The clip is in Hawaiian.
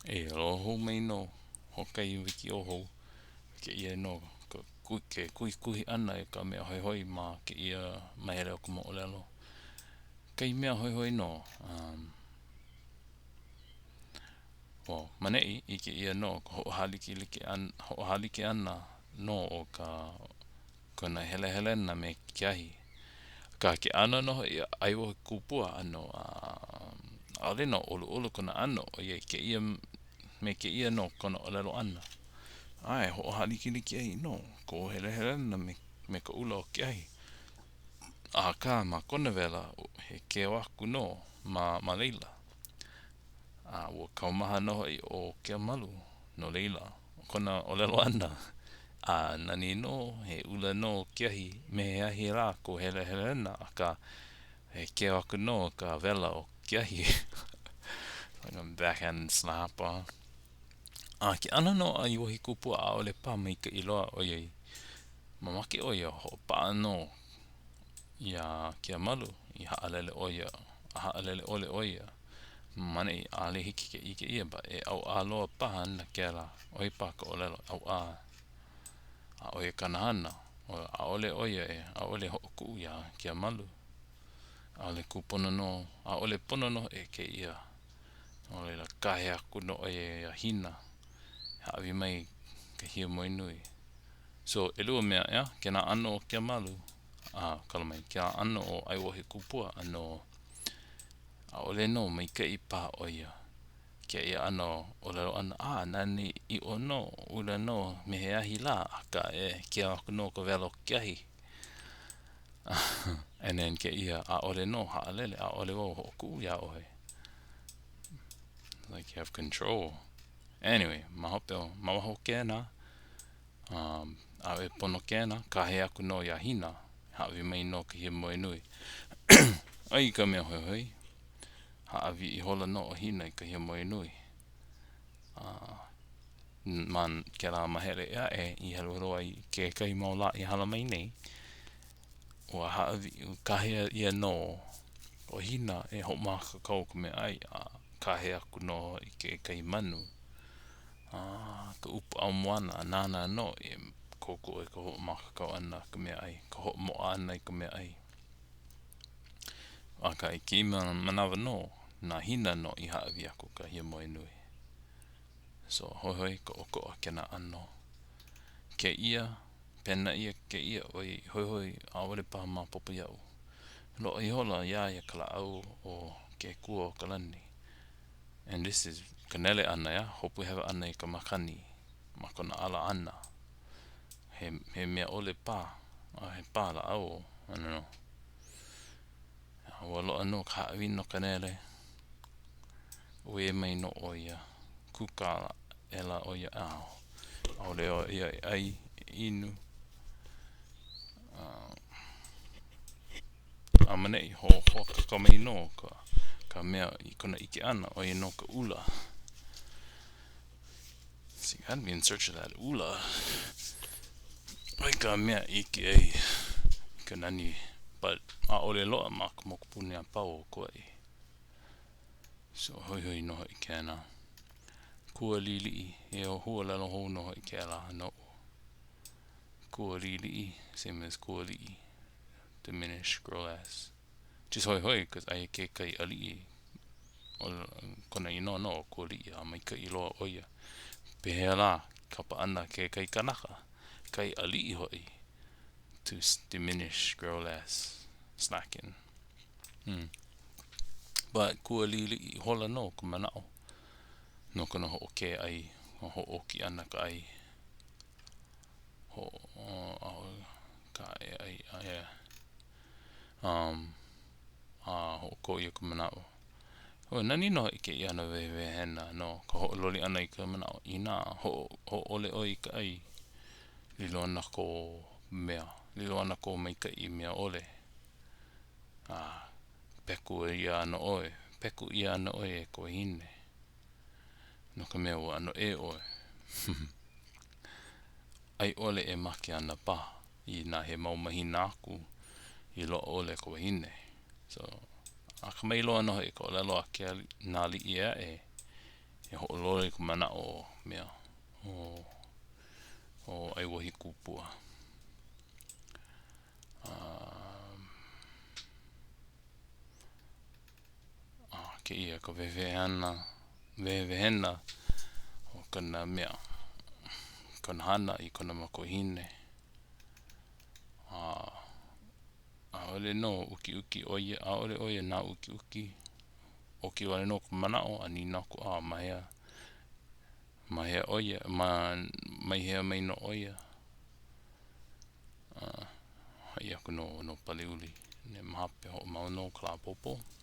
E aloha hou mai nō hoʻokahi wikiō hou. Kēia nō ka ke kuhikuhi ʻana i ka mea hoihoi ma kēia mahele o ka moʻolelo. Kahi mea hoihoi nō. Um, well, maneʻi ʻike ʻia nō ka hoʻohālikelike ʻana, hoʻohālike ʻana nō o ka kona helehelena me ke ahi. Akā, ke ʻano nō hoʻi a ʻAiwohikupua ʻano a ʻaʻole nō ʻoluʻolu kona ʻano ʻoiai kēia me kēia nō kona ʻōlelo ʻana. A e hoʻohālikelike ai nō kou helehelena me, me ka ʻula o ke ahi. Akā, ma kona wela, he keu aku nō ma, ma laila. A ua kaumaha nō hoʻi ʻo Keamalu, no laila, ʻo kona ʻōlelo ʻana, A nani nō, he ʻula nō ke ahi, me he ahi lā kou helehelena, akā, he keu aku nō ka wela o ke ahi. Like a backhand slap. A ke ʻano nō a ʻAiwohikupua ʻaʻole paha maikaʻi loa ʻoiai mamake ʻo ia hoʻopaʻa nō iā Keamalu i haʻalele ʻo ia, a haʻalele ʻole ʻo ia. Maneʻi, ʻaʻole hiki ke ʻike ʻia, but e ʻauʻa loa paha ana kēlā, ʻo ia paha ka ʻōlelo, ʻauʻa. A ʻo ia kāna hana, ʻaʻole ʻo ia e, ʻaʻole hoʻokuʻu iā Keamalu. ʻAʻole kūpono nō, ʻaʻole pono nō hoʻi kēia. No laila, kāhea aku nō ʻo ia iā Hina, e hāʻawi mai ka hiamoe nui. So, ʻelua mea, ʻeā, kēnā ʻano o Keamalu, a kala mai, kēlā ʻano o ʻAiwohikupua, ʻano ʻaʻole nō maikaʻi paha ʻo ia kēia ʻano ʻōlelo ʻana, a nani ʻiʻo nō, ʻula nō me he ahi lā, akā e keu aku nō ka wela o ke ahi. And then kēia, ʻaʻole nō haʻalele, ʻaʻole wau hoʻokuʻu iā ʻoe. Like you have control. Anyway, ma hope o, ma waho o kēnā, um, ʻaʻole pono kēnā, kāhea aku nō iā Hina, hāʻawi mai nō ka hiamoe nui. A i ka mea hoihoi, hāʻawi ihola nō ʻo Hina i ka hiamoe nui. A ma kēlā mahele ʻē aʻe i heluhelu ai kekahi mau lā i hala mai nei, ua hāʻawi, kāhea ʻia nō ʻo Hina e hoʻomākaukau i ka meaʻai, a kāhea aku nō i kekahi manu. A ka ʻupu ʻaumoana nāna nō e kōkua i ka hoʻomākaukau ʻana i ka meaʻai, ka hoʻomoʻa ʻana i ka meaʻai. Akā, i kēia manawa nō, na Hina nō i hāʻawi aku ka hiamoe nui. So, hoihoi ka ʻokoʻa kēnā ʻano. Kēia, pena ʻia kēia, ʻoiai hoihoi, ʻaʻole paha maopopo iaʻu. Loaʻa ihola iā ia ka lāʻau o ke akua o ka lani. And this is ka nele ʻana, ʻeā, hopu hewa ʻana i ka makani ma kona ala ʻana. He, he mea ʻole pā, a he pā lāʻau, I don't know. A ua loaʻa nō ka haʻawina no ka nele. Uē mai nō ʻo ia. Kūkā aʻela ʻo ia, a ʻaʻole ʻo ia e ʻai, e inu. A maneʻi, hoʻākāka mai nō ka, ka mea i kona ʻike ʻana, ʻo ia nō ka ula. So you gotta be in search of that ula. ʻO ia ka mea i ʻike ai i ka nani, but ʻaʻole loaʻa ma ka mokupuni a pau o Kauaʻi. So hoihoi nō hoʻi kēnā. Kualiliʻi, he huaʻōlelo hou nō hoʻi kēlā noʻu. Kualiliʻi, same as kualiʻi, diminish, grow less. Just hoihoi, cause aia kekahi aliʻi, ʻo kona inoa nō ʻo Kualiʻi, a maikaʻi loa ʻo ia. Pehea lā, kapa ʻana kekahi kanaka, kahi aliʻi hoʻi, to diminish, grow less, slacken. Hmm. But kualiliʻi ihola nō ka manaʻo no kona hoʻokē ʻai, hoʻōki ʻana ka ʻai. Ka e ʻai, yeah. Um, a hoʻokō ʻia ka manaʻo. Ua nani nō hoʻi kēia ʻano wehewehena no ka hoʻololi ʻana i ka manaʻo. Inā hōʻole ʻoe i ka ʻai, lilo ana kō mea, lilo ana kō maikaʻi i mea ʻole. A peku ʻia ana ʻoe, peku ʻia ana ʻoe e ka wahine. No ka mea, ua ʻano ʻē ʻoe. A i ʻole e make ana paha inā he mau mahina aku i loaʻa ʻole ka wahine. So, akamai loa nō hoʻi ka ʻōlelo a ke nā aliʻi ʻē aʻe e hoʻololi. loli ka manaʻo o mea o o ʻAiwahīkūpua. A kēia ka wehewehe ʻana, wehewehena o kona mea, kona hana i kona makuahine. A ʻaʻole nō ukiuki ʻo ia, ʻaʻole ʻo ia nāukiuki, oki wale nō ka manaʻo a nīnau aku, a ma hea, ma hea ʻo ia, ma, mai hea mai nō ʻo ia? A haʻi aku nō no Paliuli, ma hope hoʻomau nō ka lā ʻapōpō.